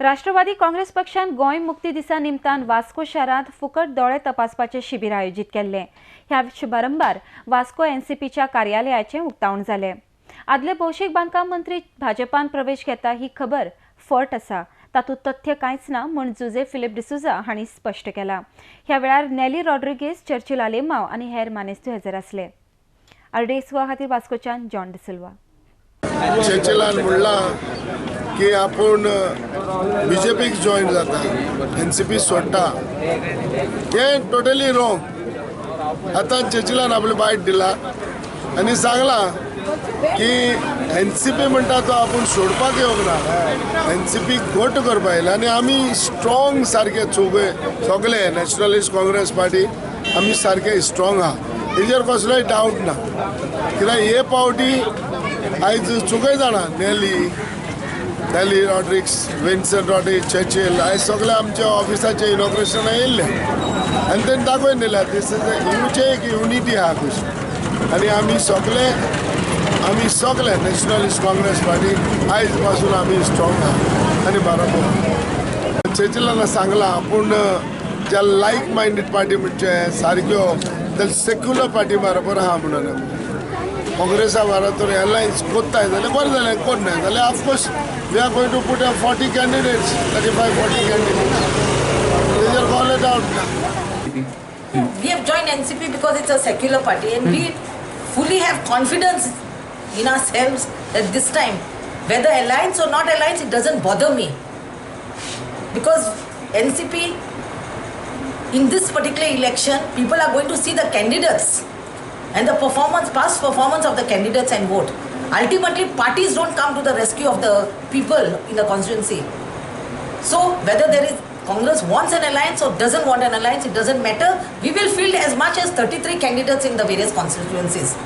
राष्ट्रवादी काँग्रेस पक्षान गोंय मुक्ती दिसा निमतान वास्को शारांत फुकट दोळे तपासपाचें शिबीर आयोजीत केल्लें. ह्या शुभारंभार वास्को एनसीपीच्या कार्यालयाचें उक्तावण जालें. आदले भौशीक बांदकाम मंत्री भाजपान प्रवेश घेता ही खबर फट आसा, तातूंत तथ्य कांयच ना म्हूण जुजे फिलीप डिसोझा हांणी स्पश्ट केलां. ह्या वेळार नॅली रॉड्रिगेज, चर्चिल आलेमाव आनी हेर मानेस्त हजर आसले. आरडीएस खातीर वास्कोच्यान जॉन डिसिल्वा. चर्चिलान म्हणलां की आपूण बीजेपीक जॉयन जाता, एनसीपी सोडटा, हें टोटली रॉंग. आतां चर्चिलान आपलें बायट दिला आनी सांगलां की एनसीपी म्हणटा तो आपूण सोडपाक येवंक ना, एनसीपी घट करपाक येयला आनी आमी स्ट्रॉंग सारके चौगय सगळे नॅशनलिस्ट काँग्रेस पार्टी आमी सारके स्ट्रॉंग आहा, हेजेर कसलोय डावट ना. कित्याक हे पावटी आयज चुकय जाणा नॅली रॉड्रिक्स, विन्सन रॉड्रिक्स, चर्चिल आयज सगळे आमच्या ऑफिसाचे इनॉग्रेशन येयल्ले आनी तेणी दाखोवन दिल्या दीस is ह्यूचे एक युनिटी आहा कशी. आनी आमी सगळे नॅशनलिस्ट काँग्रेस पार्टी आयज पासून आमी स्ट्रॉंग आहा आनी बरोबर चर्चिलान सांगलां आपूण ज्या लायक मायंडेड पार्टी म्हणजे सारक्यो जाल्यार सेक्युलर पार्टी बरोबर आहा म्हणून. काँग्रेसा बरोबर अलायन्स कोत्ताय जाल्यार बरें जालें, कोन्नाय जाल्यार of course we are going to put a 40 candidates, 35, 40 candidates, तेजेर कसलो डावट ना. We have joined NCP because it's a secular party and we fully have confidence in ourselves that this time, whether alliance or not alliance, it doesn't bother me. Because NCP, in this particular election, people are going to see the candidates and the performance, past performance of the candidates and vote. Ultimately, parties don't come to the rescue of the people in the constituency. So whether there is Congress wants an alliance or doesn't want an alliance, it doesn't matter. We will field as much as 33 candidates in the various constituencies.